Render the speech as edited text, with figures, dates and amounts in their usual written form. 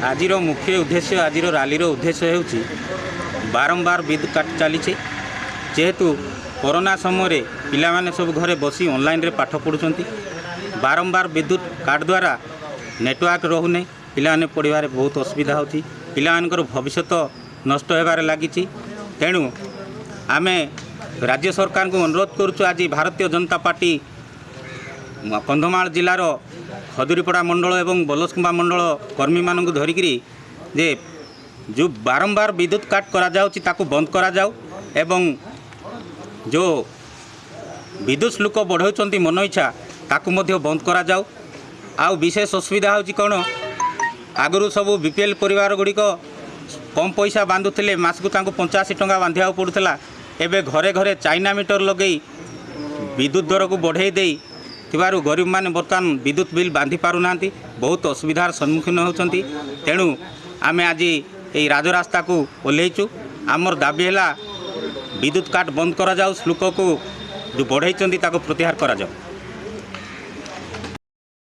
ଆଜିର ମୁଖ୍ୟ ଉଦ୍ଦେଶ୍ୟ, ଆଜିର ରାଲିର ଉଦ୍ଦେଶ୍ୟ ହେଉଛି ବାରମ୍ବାର ବିଦ୍ୟୁତ କାଟ ଚାଲିଛି। ଯେହେତୁ କରୋନା ସମୟରେ ପିଲାମାନେ ସବୁ ଘରେ ବସି ଅନଲାଇନ୍ରେ ପାଠ ପଢ଼ୁଛନ୍ତି, ବାରମ୍ବାର ବିଦ୍ୟୁତ କାଟ ଦ୍ୱାରା ନେଟୱାର୍କ ରହୁନି, ପିଲାମାନେ ପଢ଼ିବାରେ ବହୁତ ଅସୁବିଧା ହେଉଛି, ପିଲାମାନଙ୍କର ଭବିଷ୍ୟତ ନଷ୍ଟ ହେବାରେ ଲାଗିଛି। ତେଣୁ ଆମେ ରାଜ୍ୟ ସରକାରଙ୍କୁ ଅନୁରୋଧ କରୁଛୁ, ଆଜି ଭାରତୀୟ ଜନତା ପାର୍ଟି କନ୍ଧମାଳ ଜିଲ୍ଲାର ଖଜୁରୀପଡ଼ା ମଣ୍ଡଳ ଏବଂ ବଲସକୁମ୍ବା ମଣ୍ଡଳ କର୍ମୀମାନଙ୍କୁ ଧରିକିରି ଯେ ଯେଉଁ ବାରମ୍ବାର ବିଦ୍ୟୁତ କାଟ କରାଯାଉଛି ତାକୁ ବନ୍ଦ କରାଯାଉ ଏବଂ ଯେଉଁ ବିଦ୍ୟୁତ ଶୁଳ୍କ ବଢ଼ାଉଛନ୍ତି ମନ ଇଚ୍ଛା ତାକୁ ମଧ୍ୟ ବନ୍ଦ କରାଯାଉ। ଆଉ ବିଶେଷ ଅସୁବିଧା ହେଉଛି କ'ଣ, ଆଗରୁ ସବୁ ବିପିଏଲ୍ ପରିବାର ଗୁଡ଼ିକ କମ୍ ପଇସା ବାନ୍ଧୁଥିଲେ, ମାସକୁ ତାଙ୍କୁ 85 ଟଙ୍କା ବାନ୍ଧିବାକୁ ପଡ଼ୁଥିଲା। ଏବେ ଘରେ ଘରେ ଚାଇନା ମିଟର ଲଗେଇ ବିଦ୍ୟୁତ ଦରକୁ ବଢ଼େଇ ଦେଇ ଥିବାରୁ ଗରିବମାନେ ବର୍ତ୍ତମାନ ବିଦ୍ୟୁତ ବିଲ୍ ବାନ୍ଧି ପାରୁନାହାନ୍ତି, ବହୁତ ଅସୁବିଧାର ସମ୍ମୁଖୀନ ହେଉଛନ୍ତି। ତେଣୁ ଆମେ ଆଜି ଏଇ ରାଜରାସ୍ତାକୁ ଓହ୍ଲେଇଛୁ। ଆମର ଦାବି ହେଲା ବିଦ୍ୟୁତ କାଟ ବନ୍ଦ କରାଯାଉ, ଶୁଳ୍କକୁ ଯେଉଁ ବଢ଼େଇଛନ୍ତି ତାକୁ ପ୍ରତ୍ୟାହାର କରାଯାଉ।